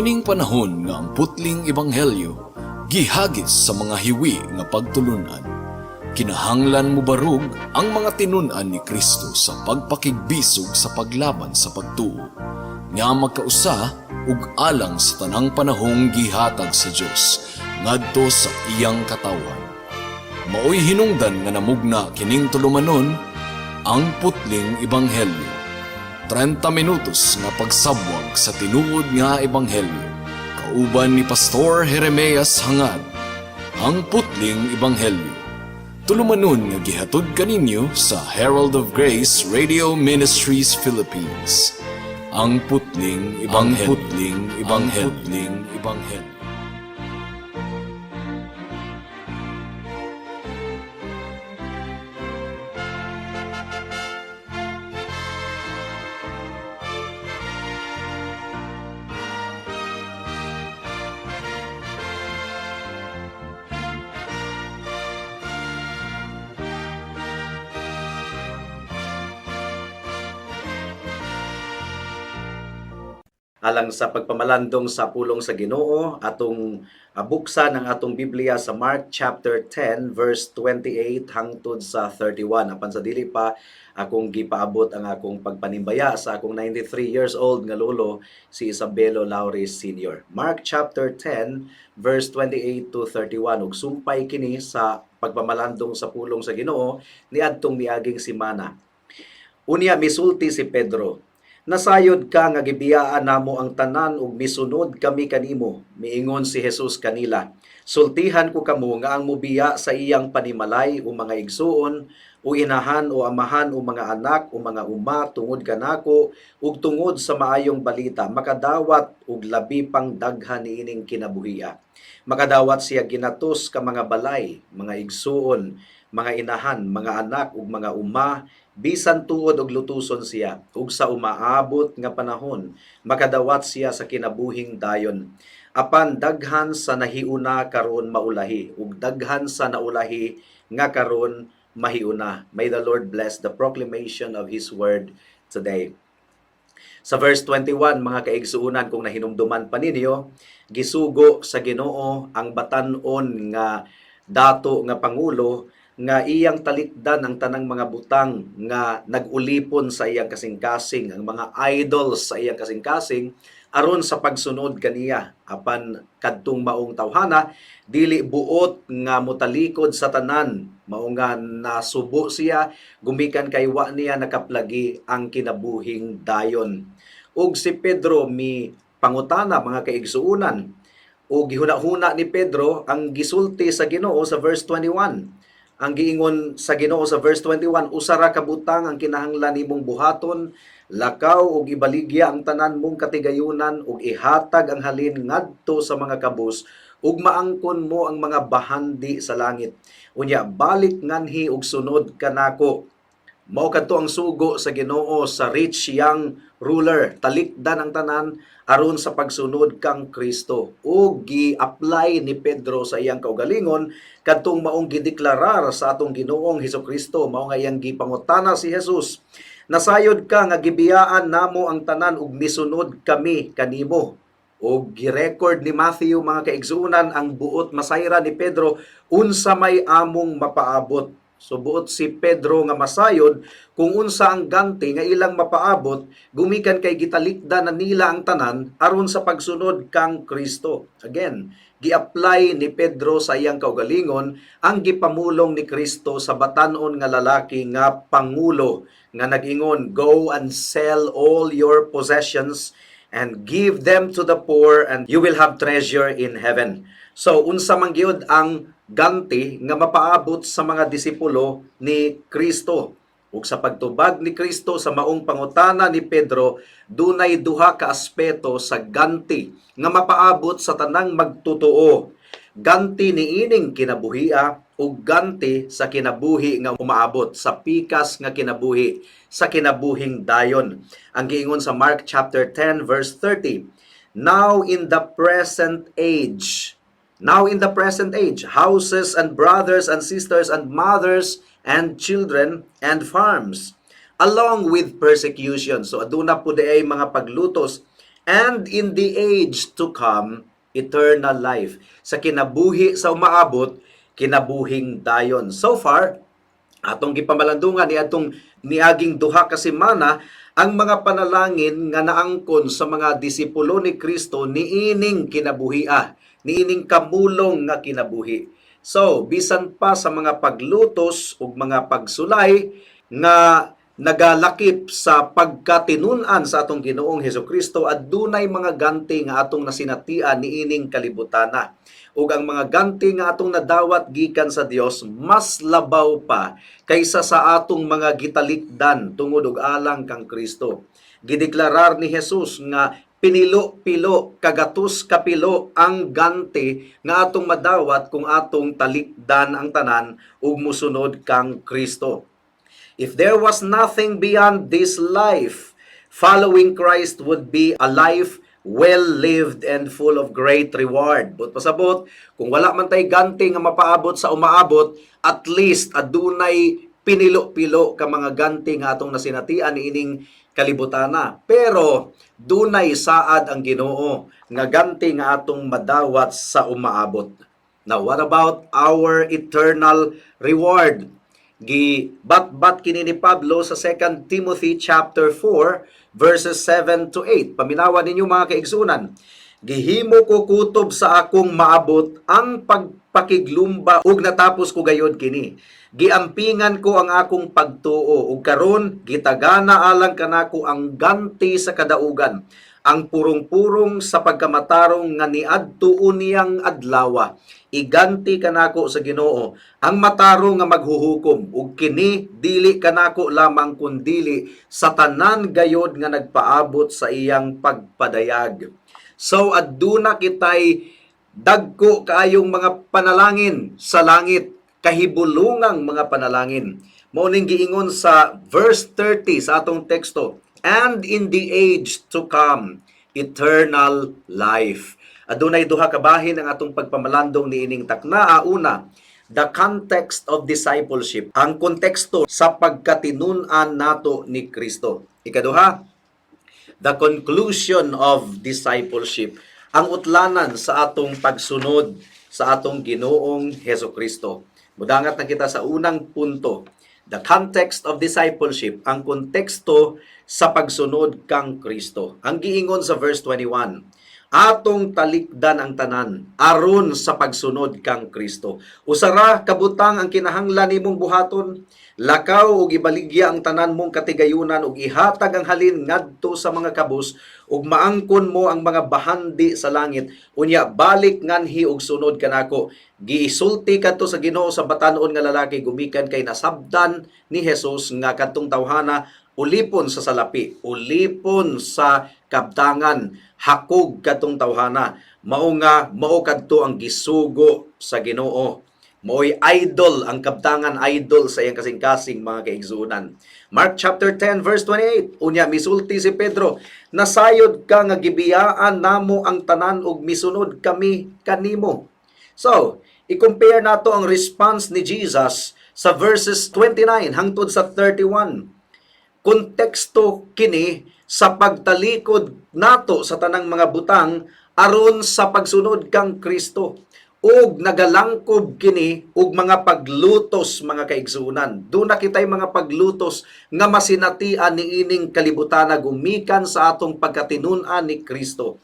Niining panahon nga ang putling ebanghelyo gihagis sa mga hiwi nga pagtulunan, kinahanglan mobarog ang mga tinun-an ni Kristo sa pagpakigbisog sa paglaban sa pagtuo nga magkausa ug alang sa tanang panahong gihatag sa Dios ngadto sa iyang katawhan. Maoy hinungdan nga namugna kining tulumanon, Ang Putling Ebanghelyo. 30 minutos nga pagsabwag sa tinuod nga ebanghelyo. Kauban ni Pastor Jeremias Hangad. Ang Putling Ebanghelyo. Tulumanon nga gihatod kaninyo sa Herald of Grace Radio Ministries Philippines. Ang Putling Ebanghelyo. Ang Putling Ebanghelyo. Ang Putling Ebanghelyo. Alang sa pagpamalandong sa pulong sa Ginoo, atong buksan ang atong Biblia sa Mark chapter 10 verse 28 hangtod sa 31. Apan sa dili pa, akong gipaabot ang akong pagpanimbaya sa akong 93 years old nga lolo, si Isabelo Lauris Sr. Mark chapter 10 verse 28 to 31, ug sumpay kini sa pagpamalandong sa pulong sa Ginoo niadtong miaging semana. Unya misulti si Pedro, "Nasayod ka nga gibiyaan namo ang tanan ug misunod kami kanimo." Miingon si Jesus kanila, "Sultihan ko kamo nga ang mubiya sa iyang panimalay o mga igsuon o inahan o amahan o mga anak o mga uma tungod kanako ug tungod sa maayong balita, makadawat og labi pang daghan niining kinabuhia. Makadawat siya ginatos ka mga balay, mga igsuon, mga inahan, mga anak ug mga uma, bisan tuod og lutuson siya, ug sa umaabot nga panahon makadawat siya sa kinabuhing dayon. Apan daghan sa nahiuna karon maulahi, ug daghan sa naulahi nga karon mahiuna." May the Lord bless the proclamation of His word today. Sa verse 21, mga kaigsuunan, kung nahinumduman pa ninyo, gisugo sa Ginoo ang batan-on nga dato nga pangulo nga iyang talikdan ang tanang mga butang nga nag-ulipon sa iyang kasing-kasing, ang mga idols sa iyang kasing-kasing, aron sa pagsunod kaniya. Apan kadtong maong tawhana dili buot nga motalikod sa tanan, mao nga nasubo siya gumikan kay wa niya nakaplagi ang kinabuhing dayon. Ug si Pedro mi pangutana, mga kaigsuonan, ug gihuna-huna ni Pedro ang gisulti sa Ginoo sa verse 21. Ang giingon sa Ginoo sa verse 21, "Usa ra ka butang ang kinahanglan nimong buhaton: lakaw ug ibaligya ang tanan mong katigayunan ug ihatag ang halin ngadto sa mga kabus, ug maangkon mo ang mga bahandi sa langit. Unya balik nganhi ug sunod kanako." Mao kadto ang sugo sa Ginoo sa rich young ruler, talikdan ang tanan aron sa pagsunod kang Kristo. Ug gi-apply ni Pedro sa iyang kaugalingon kadtong maong gideklarar sa atong Ginoong Hesukristo, mao nga iyang gipangutana si Jesus, "Nasayod ka nga gibiyaan namo ang tanan ug misunod kami kanimo." Og girecord ni Matthew, mga kaigsuonan, ang buot masayra ni Pedro unsa may among mapaabot. So buot si Pedro nga masayod kung unsa ang ganti nga ilang mapaabot gumikan kay gitalikda na nila ang tanan aron sa pagsunod kang Kristo. Again, gi-apply ni Pedro sa iyang kaugalingon ang gipamulong ni Kristo sa batan-on nga lalaki nga pangulo nga nag-ingon, "Go and sell all your possessions and give them to the poor, and you will have treasure in heaven." So unsa man gyud ang ganti nga mapaabot sa mga disipulo ni Kristo? Ug sa pagtubag ni Kristo sa maong pangutana ni Pedro, dunay duha ka aspeto sa ganti nga mapaabot sa tanang magtotoo: ganti niining kinabuhia ug ganti sa kinabuhi nga umaabot, sa pikas nga kinabuhi, sa kinabuhing dayon. Ang giingon sa Mark chapter 10 verse 30, "Now in the present age, now in the present age, houses and brothers and sisters and mothers and children and farms, along with persecution." So aduna po ay mga paglutos. And in the age to come, eternal life. Sa kinabuhi sa umaabot, kinabuhing dayon. So far, atong gipamalandungan ni atong niaging 2 ka semana ang mga panalangin nga naangkon sa mga disipulo ni Kristo niining kinabuhia, niining kamulong nga kinabuhi. So, bisan pa sa mga paglutos ug mga pagsulay nga nagalakip sa pagkatinun-an sa atong Ginoong Hesukristo, adunay mga ganti nga atong nasinatian niining kalibutana. Ug ang mga ganti nga atong nadawat gikan sa Dios mas labaw pa kaysa sa atong mga gitalikdan tungod og alang kang Kristo. Gideklarar ni Jesus nga pinilo-pilo, kagatos kapilo ang ganti nga atong madawat kung atong talikdan ang tanan ug musunod kang Kristo. If there was nothing beyond this life, following Christ would be a life well lived and full of great reward. But pasabot, kung wala man tay ganti nga mapaabot sa umaabot, at least adunay pinilo-pilo ka mga ganti nga atong nasinatian niining kalibutana. Pero dunay saad ang Ginoo nga ganti nga atong madawat sa umaabot. Now, what about our eternal reward? Gibatbat kini ni Pablo sa 2 Timothy chapter 4 verses 7 to 8. Paminawa ninyo, mga kaigsunan. "Gihimo ko kutob sa akong maabot ang pagpakiglumba ug natapos ko gayod kini. Giampingan ko ang akong pagtuo ug karon gitagana alang kanako ang ganti sa kadaugan, ang purong-purong sa pagkamatarong nga niadto niyang adlawa. Iganti kanako sa Ginoo, ang matarong nga maghuhukom, ug kini dili kanako lamang kundili sa tanan gayod nga nagpaabot sa iyang pagpadayag." So aduna kitay dagko kaayong mga panalangin sa langit, kahibulungang mga panalangin. Mao ning giingon sa verse 30 sa atong teksto, "And in the age to come, eternal life." Adunay duha ka bahin ang atong pagpamalandong niining taknaa. Una, the context of discipleship, ang konteksto sa pagkatinun-an nato ni Kristo. Ikaduha, the conclusion of discipleship, ang utlanan sa atong pagsunod sa atong Ginoong Heso Kristo. Mudangat na kita sa unang punto, the context of discipleship, ang konteksto sa pagsunod kang Kristo. Ang giingon sa verse 21, atong talikdan ang tanan aron sa pagsunod kang Kristo. Usa ra kabutang ang kinahanglan nimong buhaton: lakaw ug ibaligya ang tanan mong katigayunan ug ihatag ang halin ngadto sa mga kabus ug maangkon mo ang mga bahandi sa langit. Unya balik nganhi ug sunod kanako. Giisulti kadto sa Ginoo sa batan-on nga lalaki gumikan kay nasabdan ni Jesus nga kadtong tawhana ulipon sa salapi, ulipon sa kabtangan, hakog kadtong tawhana. Mao nga mao kadto ang gisugo sa Ginoo. Mao'y idol ang kabtangan, idol sa iyang kasing-kasing, mga kaigsuonan. Mark chapter 10 verse 28. Unya misulti si Pedro, "Nasayod ka nga gibiyaan namo ang tanan ug misunod kami kanimo." So, i-compare nato ang response ni Jesus sa verses 29 hangtod sa 31. Konteksto kini sa pagtalikod nato sa tanang mga butang aron sa pagsunod kang Kristo ug nagalangkob kini og mga paglutos, mga kaigsuonan. Duna kitay mga paglutos nga masinatian niining kalibutana gumikan sa atong pagkatinun-an ni Kristo.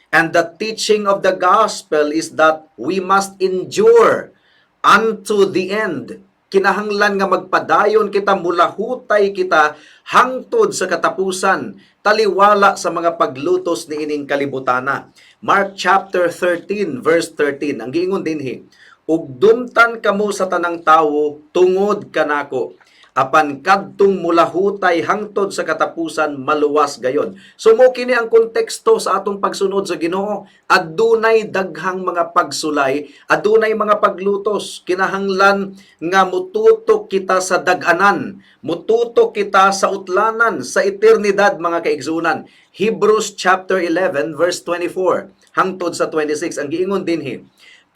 And the teaching of the gospel is that we must endure unto the end. Kinahanglan nga magpadayon kita, mulahutay kita hangtod sa katapusan, taliwala sa mga paglutos niining kalibutana. Mark chapter 13 verse 13, ang giingon dinhi, "Ug dumtan kamo sa tanang tawo tungod kanako, apan kadtong mulahutay hangtod sa katapusan maluwas gayon." So mo kini ang konteksto sa atong pagsunod sa Ginoo. Adunay daghang mga pagsulay, adunay mga paglutos. Kinahanglan nga mututok kita sa dag-anan, mututok kita sa utlanan, sa eternidad, mga kaigsunan. Hebrews chapter 11 verse 24 hangtod sa 26, ang giingon dinhi,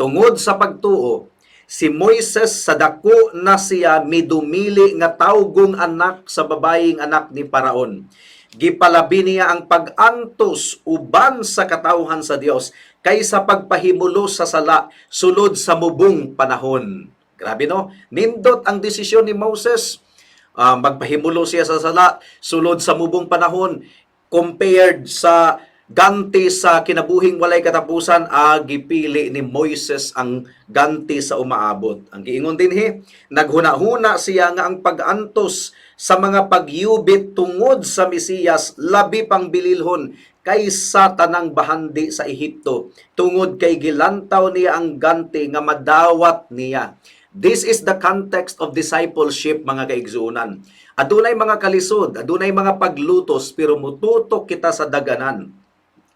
"Tungod sa pagtuo, si Moises sa dako na siya midumili nga tawgong anak sa babayeng anak ni Paraon." Gipalabi niya ang pag-antos uban sa katawhan sa Dios kaysa pagpahimulo sa sala sulod sa mubong panahon. Grabe, no? Nindot ang desisyon ni Moses. Magpahimulo siya sa sala sulod sa mubong panahon compared sa ganti sa kinabuhing walay katapusan, gipili ni Moises ang ganti sa umaabot. Ang giingon dinhi, naghuna-huna siya nga ang pag-antos sa mga pagyubit tungod sa Mesiyas labi pang bililhon kaysa tanang bahandi sa Ehipto, tungod kay gilantaw niya ang ganti nga madawat niya. This is the context of discipleship, mga kaigsuonan. Adunay mga kalisod, adunay mga paglutos, pero mututok kita sa daganan.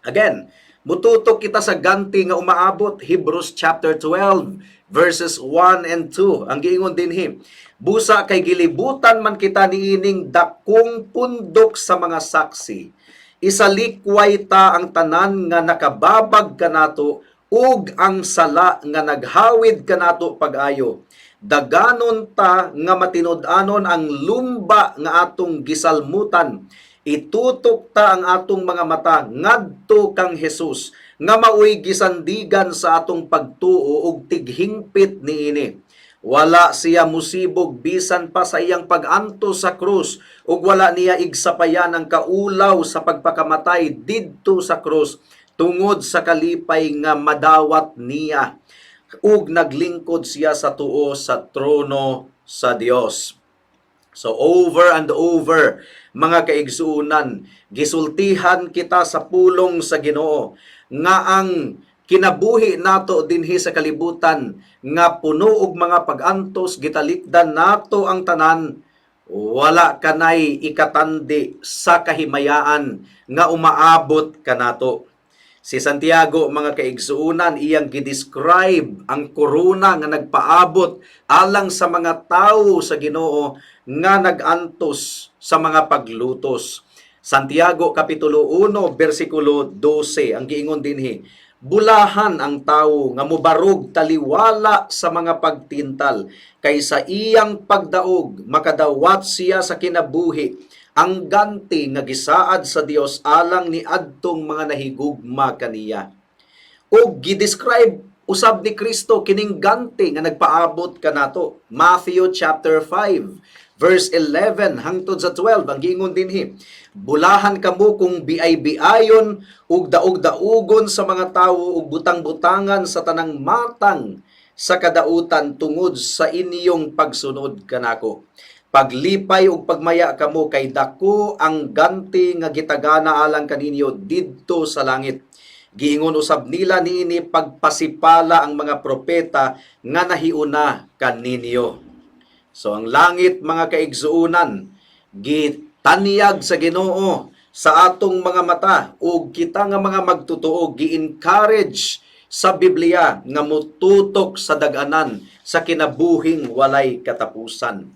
Again, mututok kita sa ganti nga umaabot. Hebrews chapter 12 verses 1 and 2. Ang giingon dinhi, "Busa kay gilibutan man kita niining dakong pundok sa mga saksi, isalikway ta ang tanan nga nakababag kanato ug ang sala nga naghawid kanato pag-ayo. Daganon ta nga matinud-anon ang lumba nga atong gisalmutan. Itutok ta ang atong mga mata ngadto kang Jesus nga maoy gisandigan sa atong pagtuo ug tighingpit niini. Wala siya musibog bisan pa sa iyang pag-antos sa krus, ug wala niya igsapayan ang kaulaw sa pagpakamatay didto sa krus tungod sa kalipay nga madawat niya, ug naglingkod siya sa tuo sa trono sa Dios." So over and over, mga kaigsuonan, gisultihan kita sa pulong sa Ginoo nga ang kinabuhi nato dinhi sa kalibutan nga puno og mga pag-antos, gitalikdan nato ang tanan, wala kanay ikatandi sa kahimayaan nga umaabot kanato. Si Santiago, mga kaigsuonan, iyang gidescribe ang korona nga nagpaabot alang sa mga tawo sa Ginoo nga nag-antos sa mga paglutos. Santiago kapitulo 1 bersikulo 12, ang giingon dinhi, "Bulahan ang tawo nga mobarog taliwala sa mga pagtintal, kay sa iyang pagdaog makadawat siya sa kinabuhi, ang ganti nga gisaad sa Dios alang ni adtong mga nahigugma kaniya." Ug gidescribe usab ni Kristo kining ganti nga nagpaabot kanato. Matthew chapter 5 verse 11 hangtod sa 12, ang giingon dinhi, "Bulahan kamo kung biay-biayon ug daog-daugon sa mga tawo ug butang-butangan sa tanang matang sa kadautan tungod sa inyong pagsunod kanako. Paglipay ug pagmaya kamo, kay dako ang ganti nga gitagana alang kaninyo didto sa langit. Giingon usab nila niini pagpasipala ang mga propeta nga nahiuna kaninyo." So ang langit, mga kaigsuonan, gitanyag sa Ginoo sa atong mga mata, ug kita nga mga magtotoo gi-encourage sa Biblia nga mututok sa daganan sa kinabuhing walay katapusan.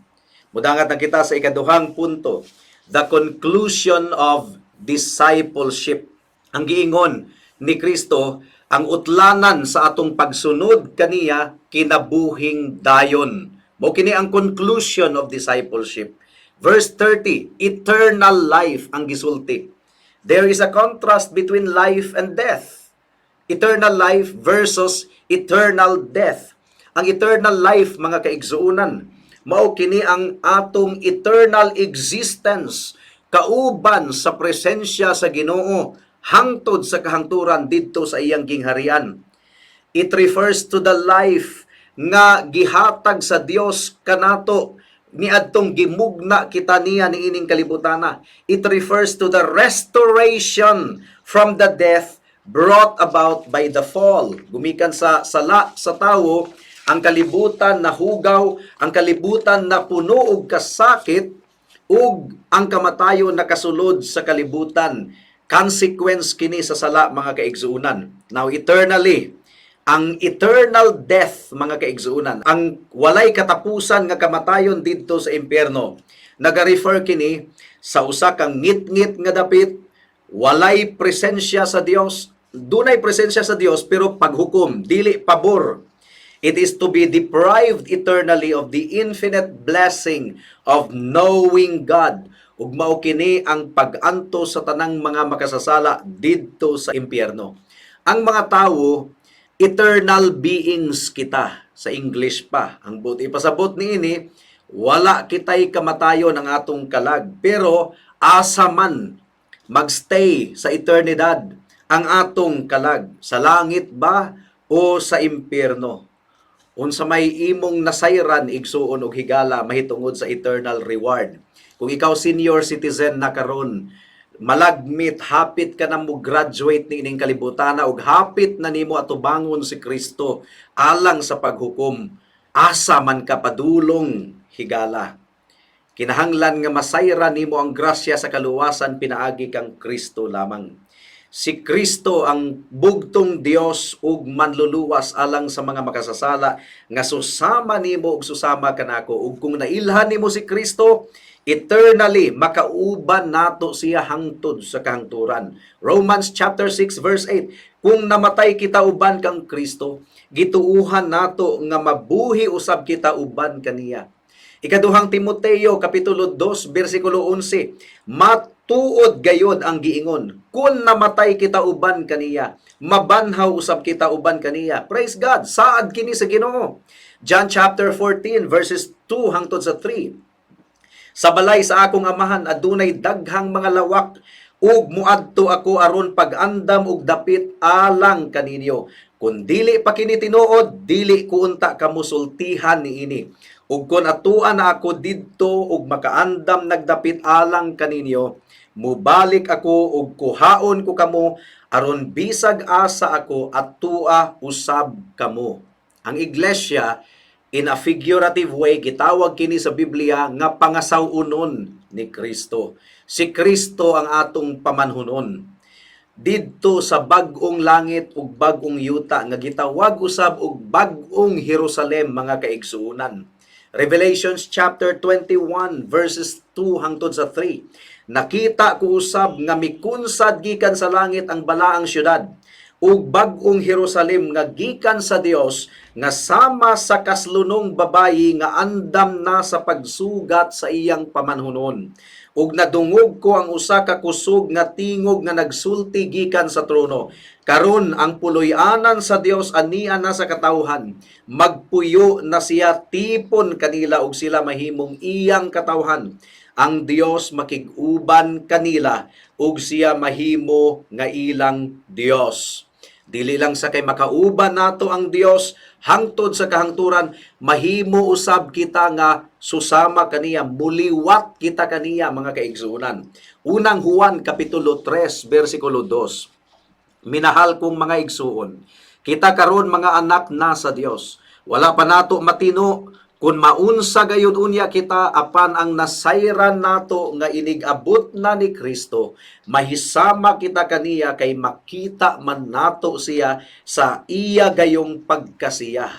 Mudangat na kita sa ikaduhang punto, the conclusion of discipleship. Ang giingon ni Kristo, ang utlanan sa atong pagsunod kaniya, kinabuhing dayon. Mao kini ang conclusion of discipleship. Verse 30, eternal life ang gisulti. There is a contrast between life and death. Eternal life versus eternal death. Ang eternal life, mga kaigsuonan, mao kini ang atong eternal existence kauban sa presensya sa Ginoo hangtod sa kahangturan didto sa iyang gingharian. It refers to the life nga gihatag sa Dios kanato niadtong gimugna kita niya niining kalibutana. It refers to the restoration from the death brought about by the fall. Gumikan sa sala sa tawo, ang kalibutan nahugaw, ang kalibutan napuno og kasakit, ug ang kamatayon nakasulod sa kalibutan. Consequence kini sa sala, mga kaigsuonan. Now eternally, ang eternal death, mga kaigsuonan, ang walay katapusan nga kamatayon didto sa impyerno, naga-refer kini sa usa ka ngit-ngit nga dapit, walay presensya sa Dios. Dunay presensya sa Dios pero paghukom, dili pabor. It is to be deprived eternally of the infinite blessing of knowing God. Ug mao kini ang pag-antos sa tanang mga makasasala didto sa impyerno. Ang mga tawo, eternal beings kita, sa English pa. Ang buot ipasabot niini, wala kitay kamatayon ang atong kalag, pero asa man magstay sa eternidad ang atong kalag, sa langit ba o sa impyerno? Unsa may imong nasayran, igsuon og higala, mahitungod sa eternal reward? Kung ikaw senior citizen na karon, malagmit hapit ka na mo graduate ni ining kalibutana ug hapit na nimo atubangon si Kristo alang sa paghukom, asa man ka padulong, higala? Kinahanglan nga masayra nimo ang grasya sa kaluwasan pinaagi kang Kristo lamang. Si Kristo ang bugtong Dios ug manluluwas alang sa mga makasasala nga susama nimo ug susama kanako. Ug kung nailhan nimo si Kristo, eternally makauban nato siya hangtod sa kahangturan. Romans chapter 6 verse 8: Kung namatay kita uban kang Kristo, gituuhan nato nga mabuhi usab kita uban kaniya. Ikaduhang Timoteo kapitulo 2 bersikulo 11: Matuod gayod ang giingon, kun namatay kita uban kaniya, mabanhaw usab kita uban kaniya. Praise God, saad kini sa Ginoo. John chapter 14 verses 2 hangtod sa 3: Sa balay sa akong Amahan adunay daghang mga lawak ug muadto ako aron pag-andam og dapit alang kaninyo. Kun dili pa kini tinuod, dili ko unta kamo sultihan niini. Ug kun atuan na ako didto ug makaandam nagdapit alang kaninyo, mubalik ako ug kuhaon ko kamo aron bisag asa ako, atua usab kamo. Ang iglesia, in a figurative way, gitawag kini sa Biblia nga pangasaw-unon ni Kristo. Si Kristo ang atong pamanhunon didto sa bag-ong langit ug bag-ong yuta nga gitawag usab og bag-ong Jerusalem, mga kaigsuonan. Revelations chapter 21 verses 2 hangtod sa 3. Nakita ko usab nga mikunsad gikan sa langit ang balaang syudad ug bag-ong Jerusalem nga gikan sa Dios, nga sama sa kaslunong babayi nga andam na sa pagsugat sa iyang pamanhunon. Ug nadungog ko ang usa ka kusog nga tingog nga nagsulti gikan sa trono: "Karon ang puloy-anan sa Dios ania na sa katawhan. Magpuyo na siya tipon kanila ug sila mahimong iyang katawhan. Ang Dios makig-uban kanila ug siya mahimo nga ilang Dios." Dili lang sa kay makauban nato ang Dios hangtod sa kahangturan, mahimo usab kita nga susama kaniya, muliwat kita kaniya, mga kaigsuonan. Unang Juan kapitulo 3 bersikulo 2. Minahal kong mga igsuon, kita karon mga anak na sa Dios. Wala pa nato matino kung maunsa gayud unya kita, apan ang nasayran nato nga inig-abot na ni Kristo, mahisama kita kaniya kay makita man nato siya sa iya gayong pagkasiya.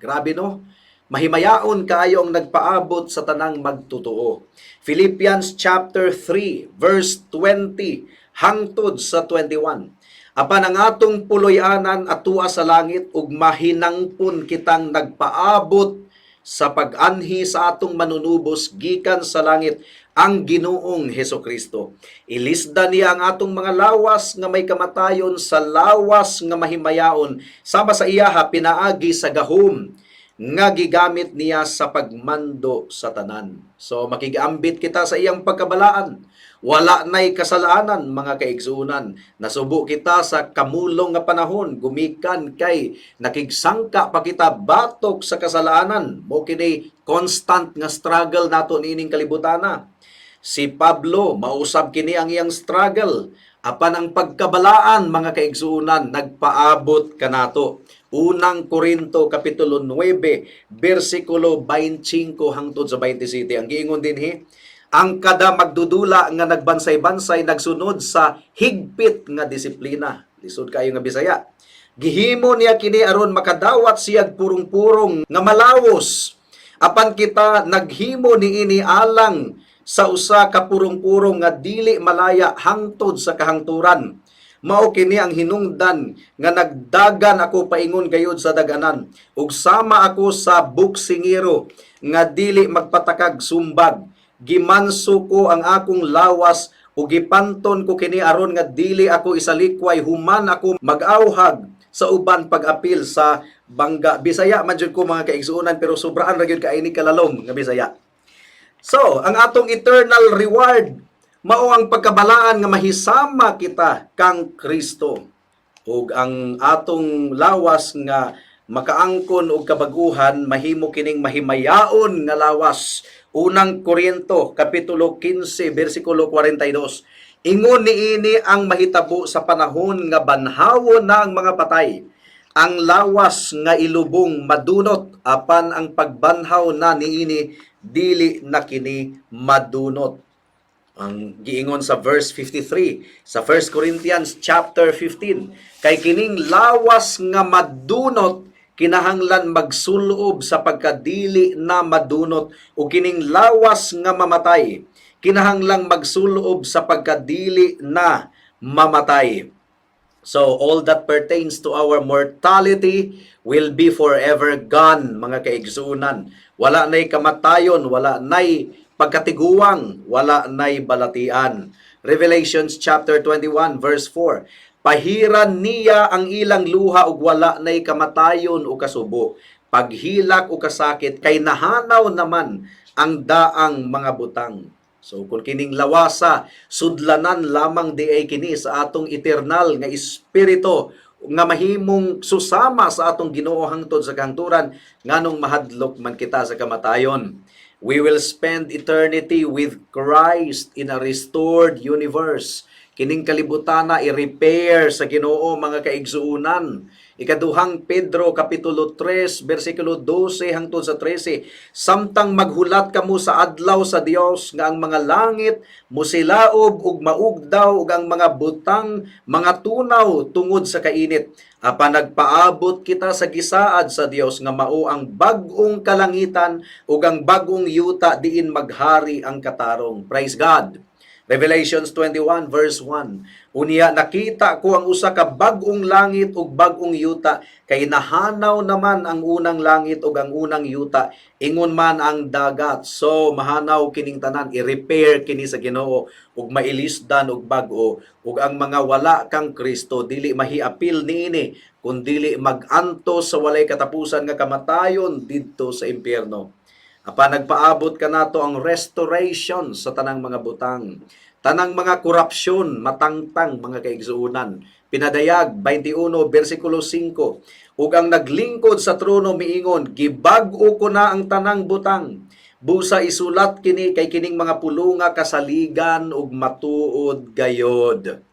Grabe, no? Mahimayaon kaayo ang nagpaabot sa tanang magtotoo. Philippians chapter 3 verse 20 hangtod sa 21. Apan ang atong puloy-anan atua sa langit ug mahinangpon kitang nagpaabot sa pag-anhi sa atong manunubos gikan sa langit, ang Ginoong Hesukristo. Ilisda niya ang atong mga lawas nga may kamatayon sa lawas nga mahimayaon sama sa iyaha pinaagi sa gahom nga gigamit niya sa pagmando sa tanan. So makigambit kita sa iyang pagkabalaan. Wala na'y kasalanan, mga kaigsuonan. Nasubo kita sa kamulong nga panahon gumikan kay nakigsangka pa kita batok sa kasalanan. Mao kini constant nga struggle nato niining kalibutana. Si Pablo, mausab kini ang iyang struggle. Apan ang pagkabalaan, mga kaigsuonan, nagpaabot kanato. Unang Korinto kapitulo 9 bersikulo 25 hangtod sa 27. Ang giingon dinhi, ang kada magdudula nga nagbansay-bansay nagsunod sa higpit nga disiplina. Lisod kayo nga Bisaya. Gihimo niya kini aron makadawat siyag purong-purong nga malawos. Apan kita naghimo niini alang sa usa ka purong-purong nga dili malaya hangtod sa kahangturan. Mao kini ang hinungdan nga nagdagan ako paingon gayud sa daganan ug sama ako sa buksingero nga dili magpatakag sumbag. Gimanso ko ang akong lawas ug gipanton ko kini aron nga dili ako isalikway human ako mag-awhag sa uban pag-apil sa bangga. Bisaya man jud ko, mga kaigsuonan, pero sobraan ra gyud kaayo ni kalalom nga Bisaya. So, ang atong eternal reward mao ang pagkabalaan nga mahisama kita kang Kristo. Ug ang atong lawas nga makaangkon og kabaguhan, mahimo kining mahimayaon nga lawas. Unang Korinto kapitulo 15 bersikulo 42. Ingon niini ang mahitabo sa panahon nga banhawon na ang mga patay. Ang lawas nga ilubong madunot, apan ang pagbanhaw na niini, dili na kini madunot. Ang giingon sa verse 53 sa 1 Corinthians chapter 15, kay kining lawas nga madunot kinahanglan magsulob sa pagkadili na madunot, ug kining lawas nga mamatay kinahanglang magsulob sa pagkadili na mamatay. So all that pertains to our mortality will be forever gone, mga kaigsuonan. Wala na'y kamatayon, wala na'y pagkatiguang, wala na'y balatian. Revelations chapter 21 verse 4. Pahiran niya ang ilang luha ug wala na'y kamatayon o kasubo, paghilak o kasakit, kay nahanaw naman ang daang mga butang. So kung kining lawasa, sudlanan lamang diay kini sa atong eternal nga espiritu nga mahimong susama sa atong Ginoo hangtod sa kahangturan, nganong mahadlok man kita sa kamatayon? We will spend eternity with Christ in a restored universe. Kining kalibutana i-repair sa Ginoo, mga kaigsuonan. Ikaduhang Pedro kapitulo 3 bersikulo 12 hangtod sa 13. Samtang maghulat kamo sa adlaw sa Dios nga ang mga langit musilaob ug maugdaw ug ang mga butang mga tunaw tungod sa kainit. Apan nagpaabot kita sa gisaad sa Dios nga mao ang bag-ong kalangitan ug ang bag-ong yuta diin maghari ang katarong. Praise God. Revelations 21 verse 1. Unya nakita ko ang usa ka bag-ong langit ug bag-ong yuta, kay nahanaw naman ang unang langit ug ang unang yuta, ingon man ang dagat. So mahanaw kining tanan, i-repair kini sa Ginoo ug mailisdan og bag-o, ug ang mga wala kang Kristo dili mahiapil niini kun dili mag-antos sa walay katapusan nga kamatayon didto sa impyerno. Apan nagpaabot kanato ang restoration sa tanang mga butang. Tanang mga korupsyon matangtang, mga kaigsuonan. Pinadayag 21 bersikulo 5. Ug ang naglingkod sa trono miingon, "Gibag-o ko na ang tanang butang. Busa isulat kini, kay kining mga pulunga kasaligan ug matuod gayod."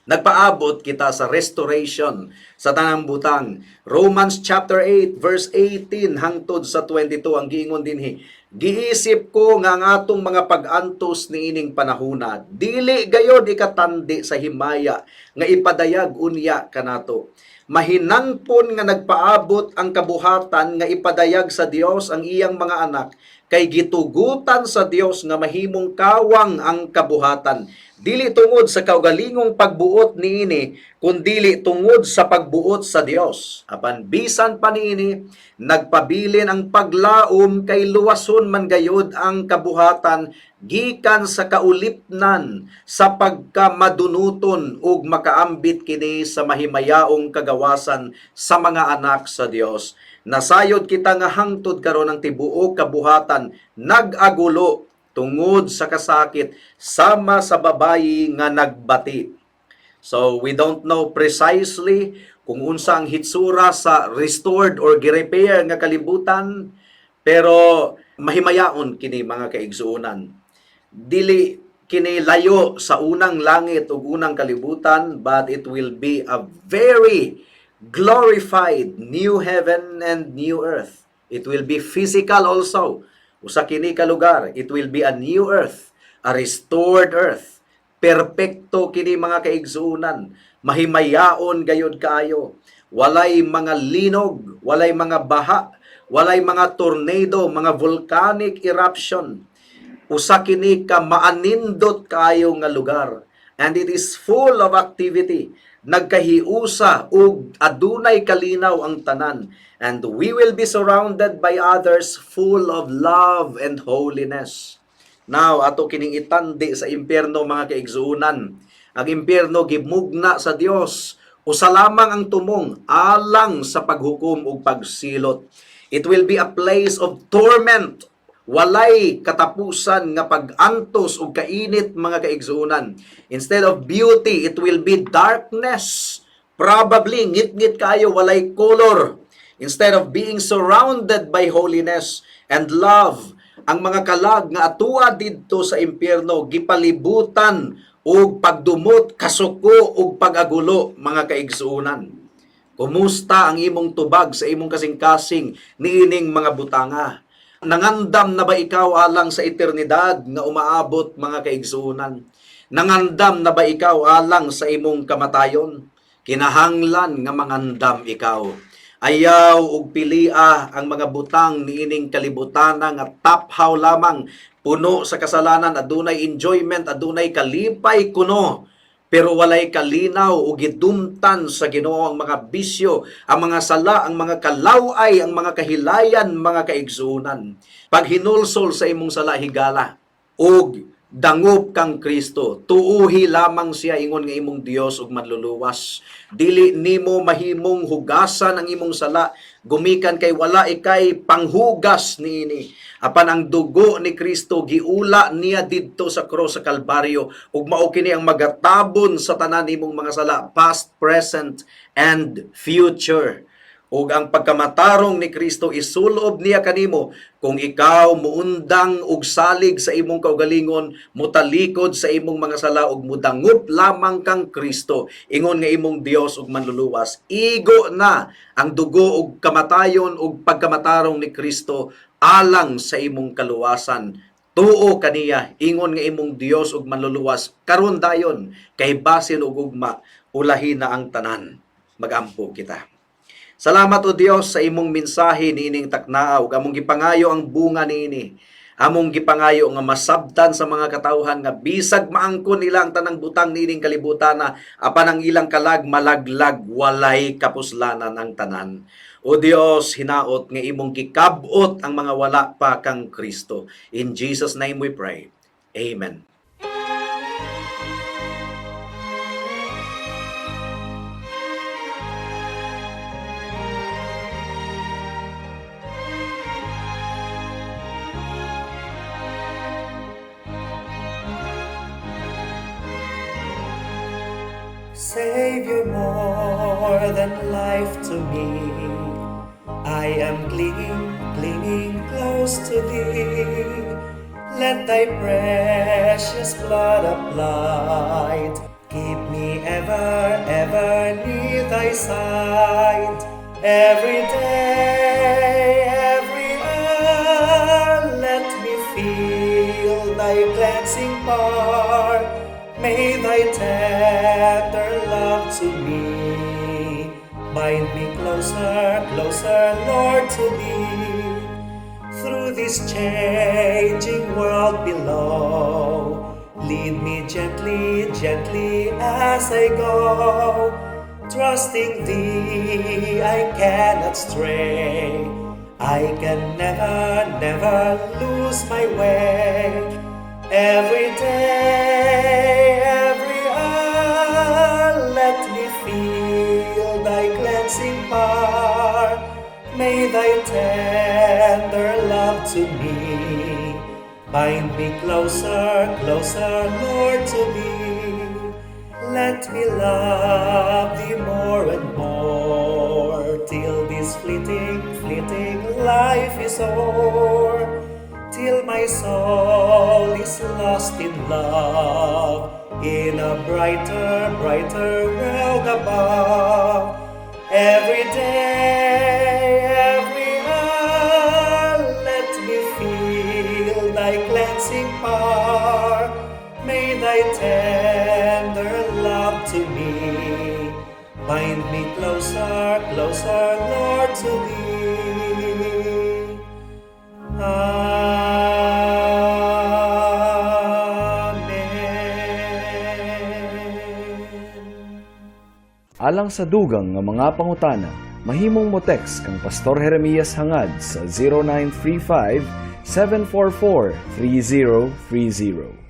Nagpaabot kita sa restoration sa tanang butang. Romans chapter 8 verse 18 hangtod sa 22, ang giingon dinhi. Giisip ko nga ang atong mga pag-antos niining panahuna dili gayod ikatandi sa himaya nga ipadayag unya kanato. Mahinangpon nga nagpaabot ang kabuhatan nga ipadayag sa Dios ang iyang mga anak, kay gitugutan sa Dios nga mahimong kawang ang kabuhatan, dili tungod sa kaugalingong pagbuot niini, kundili tungod sa pagbuot sa Dios. Apan bisan pa niini, nagpabilin ang paglaom, kay luwason man gayud ang kabuhatan gikan sa kaulipnan sa pagkamadunuton ug makaambit kini sa mahimayaong kagawasan sa mga anak sa Dios. Nasayod kita nga hangtod karon ang tibuok kabuhatan nag-agulo tungod sa kasakit sama sa babayi nga nagbati. So we don't know precisely kung unsa ang hitsura sa restored or gi-repair nga kalibutan, pero mahimayaon kini, mga kaigsuonan. Dili kini layo sa unang langit ug unang kalibutan, but it will be a very glorified new heaven and new earth. It will be physical also. Usa kini ka lugar, it will be a new earth, a restored earth. Perpekto kini, mga kaigsuonan, mahimayaon gayud kaayo. Walay mga linog, walay mga baha, walay mga tornado, mga volcanic eruption. Usa kini ka maanindot kaayo nga lugar. And it is full of activity. Nagkahiusa ug adunay kalinaw ang tanan. And we will be surrounded by others full of love and holiness. Now, ato kining itandi sa impyerno, mga kaigsuonan. Ang impyerno gimugna sa Dios. Usa lamang ang tumong alang sa paghukom ug pagsilot. It will be a place of torment. Walay katapusan nga pag-antos ug kainit, mga kaigsuonan. Instead of beauty, it will be darkness. Probably ngit-ngit kayo, walay color. Instead of being surrounded by holiness and love, ang mga kalag nga atua didto sa impyerno gipalibutan og pagdumot, kasuko ug pag-agulo, mga kaigsuonan. Kumusta ang imong tubag sa imong kasing-kasing niining mga butanga? Nangandam na ba ikaw alang sa eternidad nga umaabot, mga kaigsuonan? Nangandam na ba ikaw alang sa imong kamatayon? Kinahanglan nga mangandam ikaw. Ayaw og pilia ang mga butang niining kalibutan nga taphaw lamang, puno sa kasalanan, adunay enjoyment, adunay kalipay kuno, pero walay kalinaw o gidumtan sa Ginoo ang mga bisyo, ang mga sala, ang mga kalaway, ang mga kahilayan, mga kaigsuonan. Paghinulsol sa imong sala, higala ug dangop kang Kristo. Tuuhi lamang siya ingon nga imong Dios ug manluluwas. Dili nimo mahimong hugasan ang imong sala gumikan kay wala ikay panghugas niini. Apan ang dugo ni Kristo giula niya didto sa krus sa Kalbaryo ug mao kini ang magatabon sa tanan nimong mga sala, past, present and future. Ug ang pagkamatarong ni Kristo isulob niya kanimo kung ikaw muundang og salig sa imong kaugalingon, mutalikod sa imong mga sala ug mudangop lamang kang Kristo ingon nga imong Dios ug manluluwas. Igo na ang dugo ug kamatayon ug pagkamatarong ni Kristo alang sa imong kaluwasan. Tuo kaniya ingon nga imong Dios ug manluluwas karon dayon, kay basin og ugma ulahi na ang tanan. Magampo kita. Salamat, O Dios, sa imong mensahe niining taknaa ug among gipangayo ang bunga niini. Among gipangayo nga masabtan sa mga katawhan nga bisag maangkon nila ang tanang butang niining kalibutan na, apan ang ilang kalag malaglag, walay kapuslanan ang tanan. O Dios, hinaot nga imong gikab-ot ang mga wala pa kang Kristo. In Jesus' name we pray. Amen. Savior, more than life to me. I am clinging, clinging close to thee. Let thy precious blood applied keep me ever, ever near thy side. Every day, every hour, let me feel thy cleansing power. May thy tender love to me bind me closer, closer, Lord, to thee. Through this changing world below, lead me gently, gently as I go. Trusting thee, I cannot stray. I can never, never lose my way. Every day, every hour, let me feel thy cleansing power. May thy tender love to me bind me closer, closer, Lord, to thee. Let me love thee more and more till this fleeting, fleeting life is o'er, till my soul is lost in love in a brighter, brighter world above. Every day, every hour, let me feel thy cleansing power. May thy tender love to me bind me closer, closer, Lord, to thee. Amen. Alang sa dugang nga mga pangutana, mahimong mo text kang Pastor Jeremias Hangad sa 0935 744 3030.